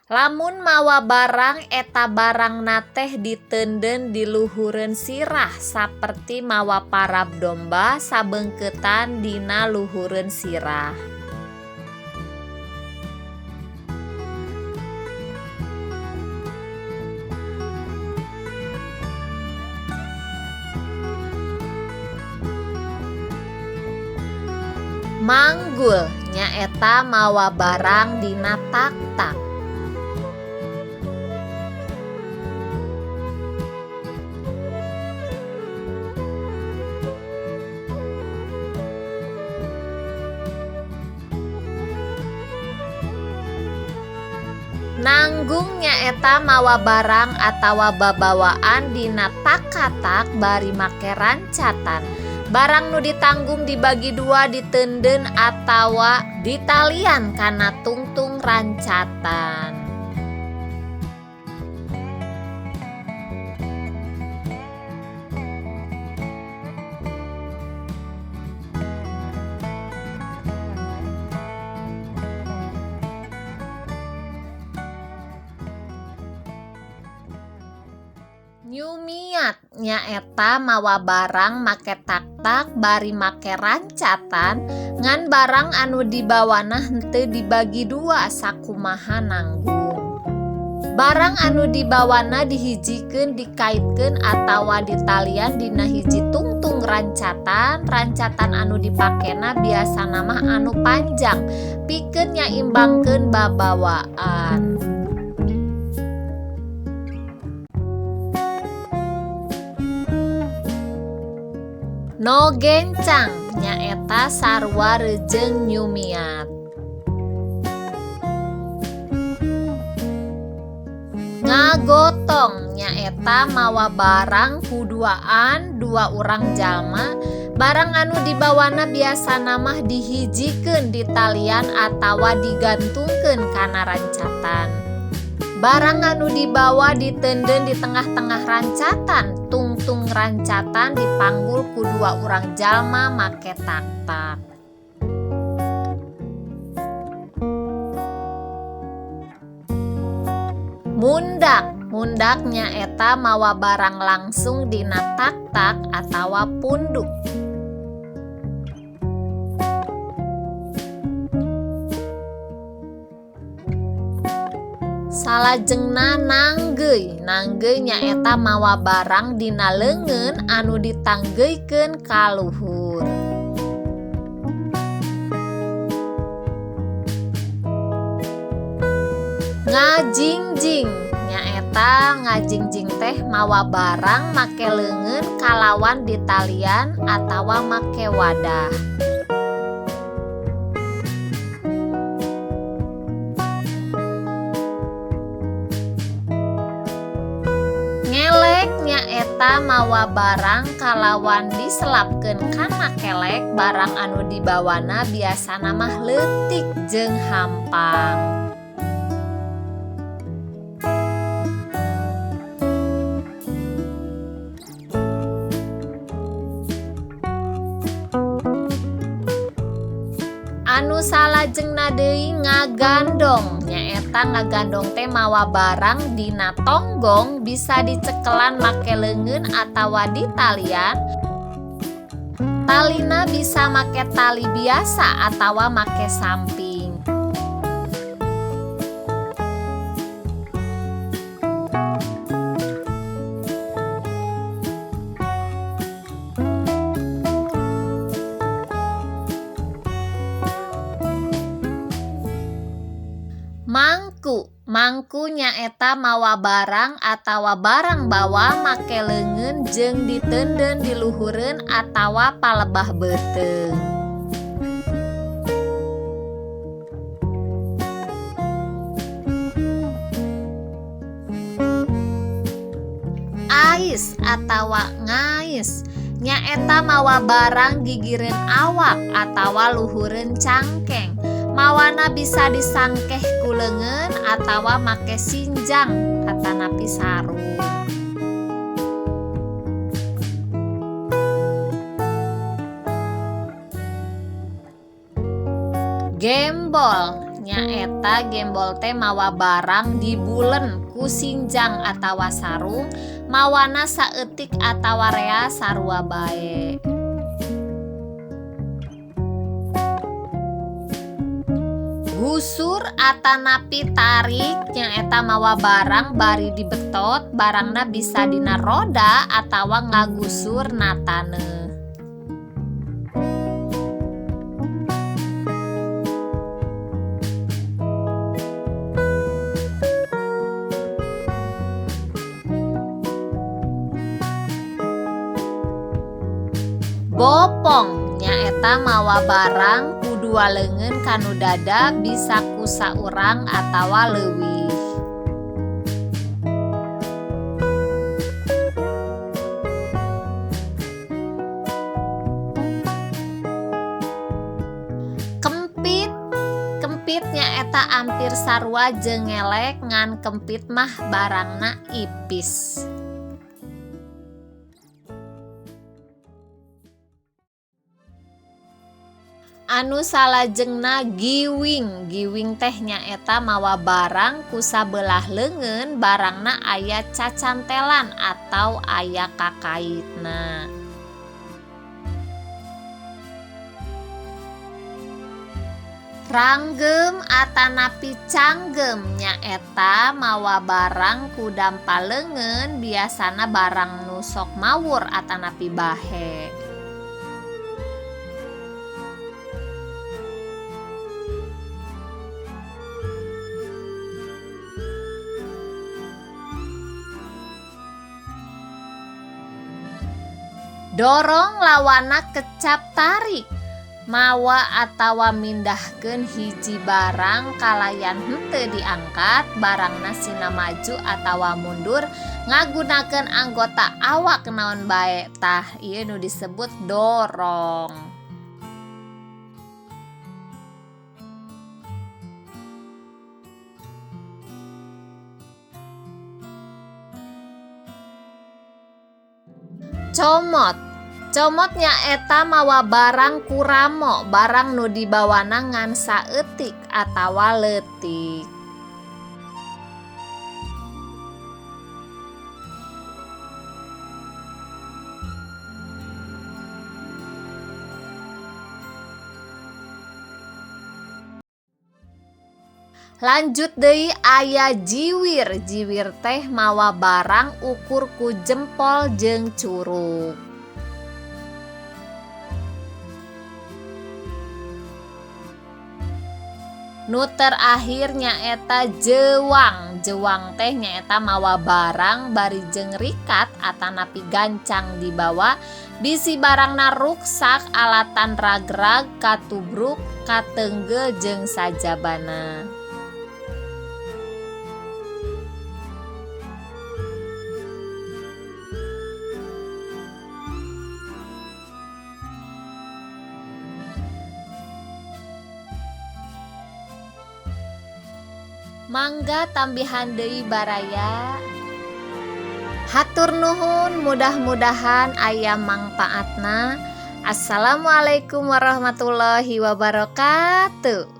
Lamun mawa barang eta barangna teh diteundeun di luhureun sirah saperti mawa parab domba sabeungkeutan dina luhureun sirah. Manggul nyaeta mawa barang dina taktak. Nanggung nyaeta mawa barang atawa babawaan dina takatak bari make rancatan. Barang nu ditanggung dibagi dua diteundeun atawa ditalian kana tungtung rancatan. Nyumiat nyaeta mawa barang make taktak bari make rancatan ngan barang anu dibawana henteu dibagi dua sakumaha nanggung. Barang anu dibawana dihijikeun, dikaitkeun atawa ditalian dina hiji tungtung rancatan. Rancatan anu dipakena biasana mah anu panjang pikeun nyaimbangkeun babawaan. Nogencang nyaeta sarua rejeung nyumiat. Ngagotong nyaeta mawa barang kuduaan dua urang jalma. Barang anu dibawana biasana mah dihijikeun ditalian atawa digantungkeun kana rancatan. Barang anu dibawa diteundeun di tengah-tengah rancatan, tungtung rancatan dipanggul ku dua urang jalma make taktak. Mundak, mundak nyaeta mawa barang langsung dina taktak atawa punduk. Salajengna nanggeuy, nanggeuy nyaeta mawa barang dina leungeun anu ditanggeuikeun ka luhur. Ngajingjing nyaeta ngajingjing teh mawa barang make leungeun kalawan ditalian atawa make wadah. Ngelek nyaeta mawa barang kalawan diselapkeun kana kelek. Barang anu dibawana biasana mah leutik jeung hampang. Anu salajengna deui ngagandong nyaeta ngagandong teh mawa barang dina tonggong bisa dicekelan make leungeun atawa ditalian. Talina bisa make tali biasa atawa make samping. Mangku, mangku nyaeta mawa barang atawa barang bawa make leungeun jeung diteundeun di luhureun atawa palebah beuteung. Ais atawa ngais nyaeta mawa barang gigireun awak atawa luhureun cangkeng. Mawana bisa disangkeh ku leungeun atawa make sinjang atanapi sarung. Gembol Nyaeta gembol teh mawa barang dibulen ku sinjang atawa sarung, mawana saeutik atawa rea sarua bae. Gusur atanapi tarik nyaeta mawa barang bari dibetot, barangna bisa dina roda atawa ngagusur na taneuh. Bopong nyaeta mawa barang ku dua leungeun kanu dada bisa ku saurang atawa leuwih. Kempit. Kempit nyaeta ampir sarua jeung ngelek ngan kempit mah barangna ipis. Anu salajengna giwing. Giwing teh nyaeta mawa barang ku sabelah leungeun, barangna aya cacantelan atau aya kakaitna. Ranggem atanapi canggem nyaeta mawa barang ku dampa leungeun, biasana barang nu sok mawur atanapi bahe. Dorong lawana kecap tarik, mawa atawa mindahkeun hiji barang kalayan henteu diangkat, barangna sina maju atawa mundur ngagunakeun anggota awak naon bae, tah ieu nu disebut dorong. Comot. Comot nyaeta mawa barang ku ramo, barang nu dibawana ngan saeutik atawa leutik. Lanjut deui aya jiwir. Jiwir teh mawa barang ukur ku jempol jeung curug. Nu terakhir nyaeta jewang. Jewang teh nyaeta mawa barang bari jeung rikat atanapi gancang dibawa, bisi barangna ruksak alatan ragrag katubruk katenggel jeung sajabana. Mangga tambihan deui baraya. Hatur nuhun, mudah-mudahan aya mangpaatna. Assalamualaikum warahmatullahi wabarakatuh.